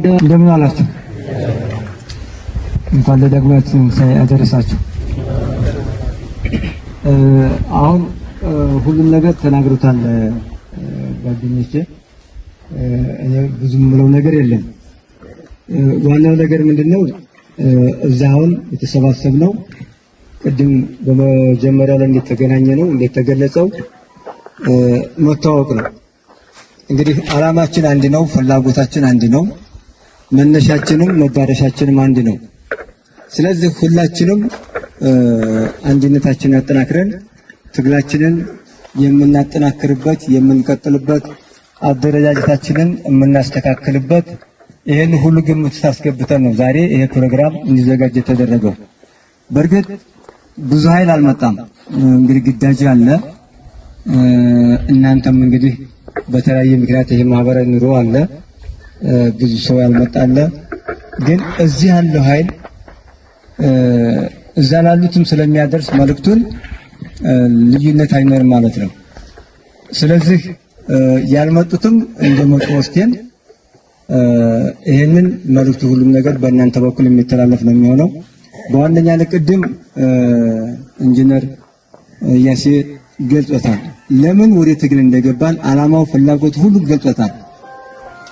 እንደምን አላችሁ? እንኳን ለዳግማዊ ትንሣኤ አደረሳችሁ። አሁን ሁሉም ነገር ተናግሮታል ጓደኞቼ። እኔ ብዙ የምለው ነገር የለም። ዋናው ነገር ምንድነው? እዛ አሁን የተሰባሰብነው ቅድም በመጀመሪያ ላይ እንደተገናኘ ነው እንደተገለጸው መተዋወቅ ነው። እንግዲህ አላማችን አንድ ነው፣ ፍላጎታችን አንድ ነው፣ መነሻችንም መዳረሻችንም አንድ ነው። ስለዚህ ሁላችንም አንድነታችንን አጠናክረን ትግላችንን የምናጠናክርበት የምንቀጥልበት አደረጃጀታችንን የምናስተካክልበት ይህን ሁሉ ግምት አስገብተን ነው ዛሬ ይሄ ፕሮግራም እንዲዘጋጅ የተደረገው። በእርግጥ ብዙ ኃይል አልመጣም። እንግዲህ ግዳጅ አለ። እናንተም እንግዲህ በተለያየ ምክንያት ይሄ ማህበራዊ ኑሮ አለ፣ ብዙ ሰው ያልመጣ አለ። ግን እዚህ ያለው ኃይል እዛ ላሉትም ስለሚያደርስ መልእክቱን ልዩነት አይኖርም ማለት ነው። ስለዚህ ያልመጡትም እንደመጡ ወስደን ይህንን መልእክቱ ሁሉም ነገር በእናንተ በኩል የሚተላለፍ ነው የሚሆነው። በዋነኛ ቅድም ኢንጂነር እያሴ ገልጾታል። ለምን ወደ ትግል እንደገባን አላማው፣ ፍላጎቱ ሁሉ ገልጾታል።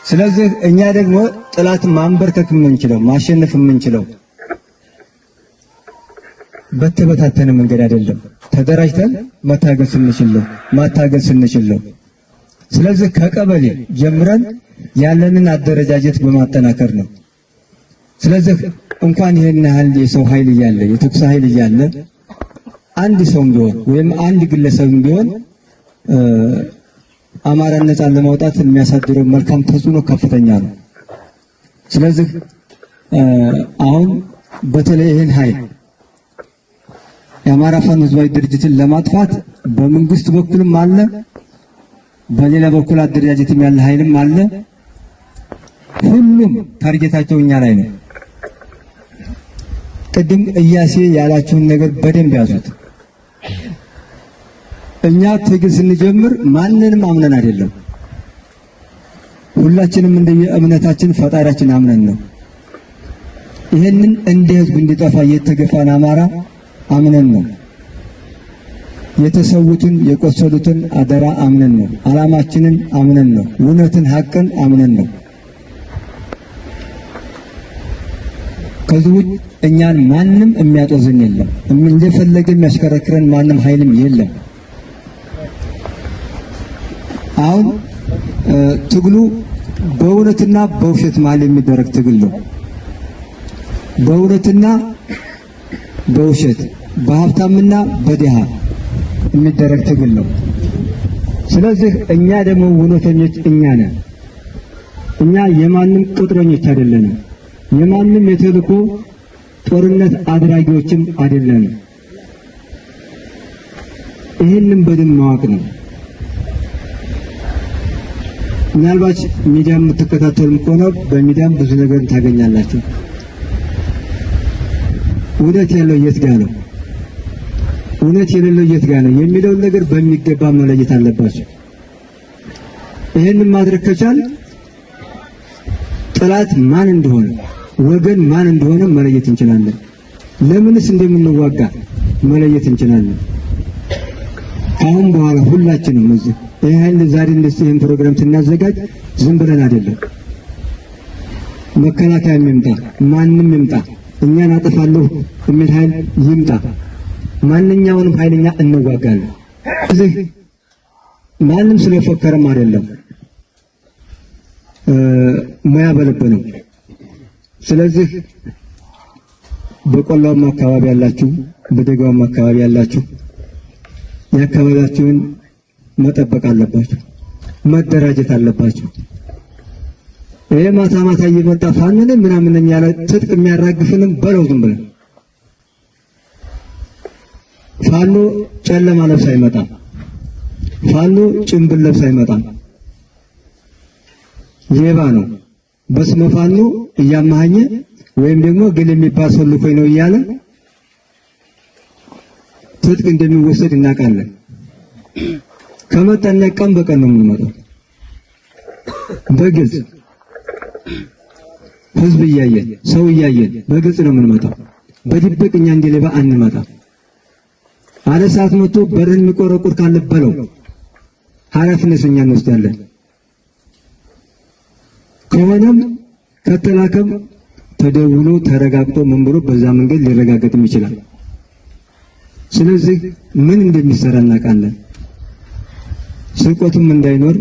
ስለዚህ እኛ ደግሞ ጠላት ማንበርከክ የምንችለው ማሸነፍ የምንችለው በተበታተነ መንገድ አይደለም። ተደራጅተን መታገል ስንችል ነው ማታገል ስንችል ነው። ስለዚህ ከቀበሌ ጀምረን ያለንን አደረጃጀት በማጠናከር ነው። ስለዚህ እንኳን ይሄን ያህል የሰው ኃይል እያለ የተኩስ ኃይል እያለ አንድ ሰውም ቢሆን ወይም አንድ ግለሰብም ቢሆን አማራን ነፃ ለማውጣት የሚያሳድረው መልካም ተጽዕኖ ከፍተኛ ነው። ስለዚህ አሁን በተለይ ይህን ኃይል የአማራ ፋኖ ህዝባዊ ድርጅትን ለማጥፋት በመንግስት በኩልም አለ፣ በሌላ በኩል አደረጃጀትም ያለ ኃይልም አለ። ሁሉም ታርጌታቸው እኛ ላይ ነው። ቅድም እያሴ ያላችሁን ነገር በደንብ ያዙት። እኛ ትግል ስንጀምር ማንንም አምነን አይደለም። ሁላችንም እንደየ እምነታችን ፈጣሪያችን አምነን ነው። ይህንን እንደ ህዝብ እንዲጠፋ የተገፋን አማራ አምነን ነው። የተሰዉትን የቆሰሉትን አደራ አምነን ነው። አላማችንን አምነን ነው። እውነትን ሀቅን አምነን ነው። ከዚህ ውጭ እኛን ማንም የሚያጦዝን የለም። እንደፈለገ የሚያሽከረክረን ማንም ኃይልም የለም። አሁን ትግሉ በእውነትና በውሸት መሀል የሚደረግ ትግል ነው። በእውነትና በውሸት በሀብታምና በድሃ የሚደረግ ትግል ነው። ስለዚህ እኛ ደግሞ እውነተኞች እኛ ነን። እኛ የማንም ቅጥረኞች አይደለንም። የማንም የተልእኮ ጦርነት አድራጊዎችም አይደለንም። ይህንን በደንብ ማወቅ ነው። ምናልባት ሚዲያ የምትከታተሉም ከሆነ በሚዲያም ብዙ ነገር ታገኛላችሁ። እውነት ያለው የት ጋ ነው፣ እውነት የሌለው የት ጋ ነው የሚለውን ነገር በሚገባ መለየት አለባቸው። ይህንን ማድረግ ከቻል ጠላት ማን እንደሆነ ወገን ማን እንደሆነ መለየት እንችላለን። ለምንስ እንደምንዋጋ መለየት እንችላለን። ከአሁን በኋላ ሁላችንም እዚህ ይህን ዛሬ እንደዚህ ይህን ፕሮግራም ስናዘጋጅ ዝም ብለን አይደለም። መከላከያ ይምጣ፣ ማንም ይምጣ፣ እኛን አጠፋለሁ የሚል ኃይል ይምጣ፣ ማንኛውንም ኃይለኛ እንዋጋለን። እዚህ ማንም ስለፎከረም አይደለም፣ ሙያ በልብ ነው። ስለዚህ በቆላውም አካባቢ ያላችሁ፣ በደጋውም አካባቢ ያላችሁ የአካባቢያችሁን መጠበቅ አለባችሁ፣ መደራጀት አለባችሁ። ይሄ ማታ ማታ እየመጣ ፋኖ ነኝ ምናምን ነኝ ያለ ትጥቅ የሚያራግፍንም በለው ዝም ብለን። ፋኖ ጨለማ ለብስ አይመጣም። ፋኖ ጭንብል ለብስ አይመጣም። ሌባ ነው። በስመ ፋኖ እያማሃኘ ወይም ደግሞ ግል የሚባል ሰው ልኮኝ ነው እያለ ትጥቅ እንደሚወሰድ እናውቃለን። ከመጣና ቀን በቀን ነው የምንመጣው በግልጽ። ህዝብ እያየን ሰው እያየን በግልጽ ነው የምንመጣው። በድብቅ እኛ እንደ ሌባ አንመጣም። አለ ሰዓት መጥቶ በርን የሚቆረቁር ካለ በለው፣ ኃላፊነት እኛ እንወስዳለን። ከሆነም ከተላከም ተደውሎ ተረጋግጦ ምን ብሎ በዛ መንገድ ሊረጋገጥም ይችላል። ስለዚህ ምን እንደሚሰራ እናውቃለን። ስርቆትም እንዳይኖር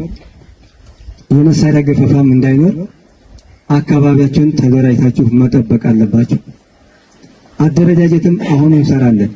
የመሳሪያ ገፈፋም እንዳይኖር አካባቢያቸውን ተደራጅታችሁ መጠበቅ አለባችሁ። አደረጃጀትም አሁን እንሰራለን።